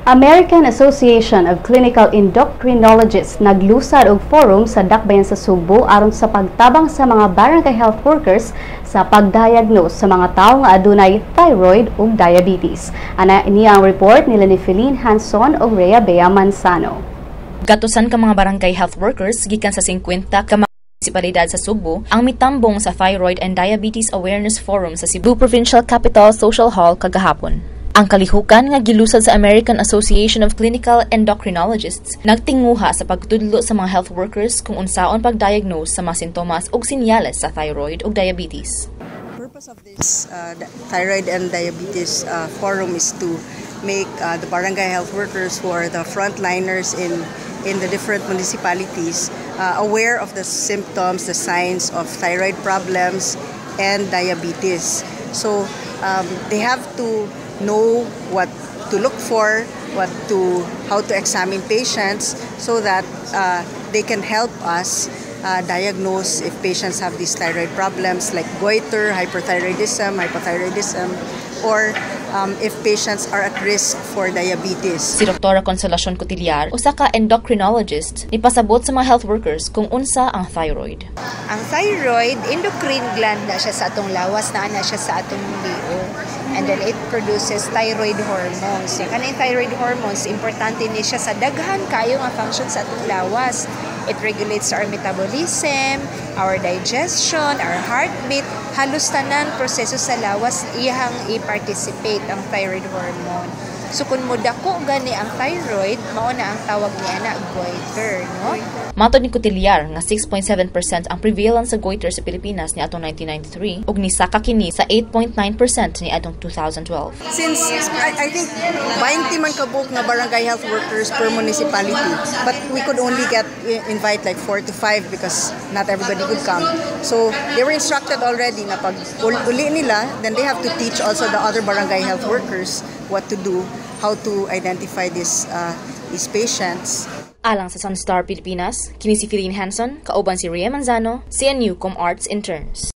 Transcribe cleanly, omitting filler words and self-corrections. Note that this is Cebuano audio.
American Association of Clinical Endocrinologists naglusad og forum sa Dakbayan sa Sugbo aron sa pagtabang sa mga barangay health workers sa pagdiagnose sa mga tawo nga adunay thyroid ug diabetes. Ana ini ang report nila ni Feline Hanson ug Rhea Bea Manzano. Gatusan ka mga barangay health workers gikan sa 50 ka mga munisipalidad sa Sugbo ang mitambong sa Thyroid and Diabetes Awareness Forum sa Cebu Provincial Capital Social Hall kagahapon. Ang kalihukan nga gilusad sa American Association of Clinical Endocrinologists nagtinguha sa pagtudlo sa mga health workers kung unsaon pagdiagnose sa mga sintomas ug senyales sa thyroid ug diabetes. Purpose of this thyroid and diabetes forum is to make the barangay health workers, who are the frontliners in the different municipalities, aware of the symptoms, the signs of thyroid problems and diabetes. So they have to know what to look for, what to how to examine patients so that they can help us diagnose if patients have these thyroid problems like goiter, hyperthyroidism, hypothyroidism, or if patients are at risk for diabetes. Si Dr. Consolacion Cotillar, usa ka endocrinologist, nipasabot sa mga health workers kung unsa ang thyroid. Ang thyroid, endocrine gland na siya sa atong lawas, naa na siya sa atong liog. And then it produces thyroid hormones. Yung kaning thyroid hormones, importante ni siya sa daghan kayo nga function sa atong lawas. It regulates our metabolism, our digestion, our heartbeat, halos tanan proseso sa lawas iyang i-participate ang thyroid hormone. So kung modako gani ang thyroid, mao na ang tawag niya na goiter, no? Matod ni Cotillar nga 6.7% ang prevalence sa goiter sa Pilipinas niadtong 1993 ug nisaka kini sa 8.9% niadtong 2012. Since I think 20 man kabuok nga barangay health workers per municipality, but we could only get invite like 4 to 5 because not everybody could come. So they were instructed already na pag uli nila, then they have to teach also the other barangay health workers what to do, how to identify these patients. Alang sa Sunstar Pilipinas, kini si Feline Hanson, kauban si Rhea Manzano, CNU Com Arts Interns.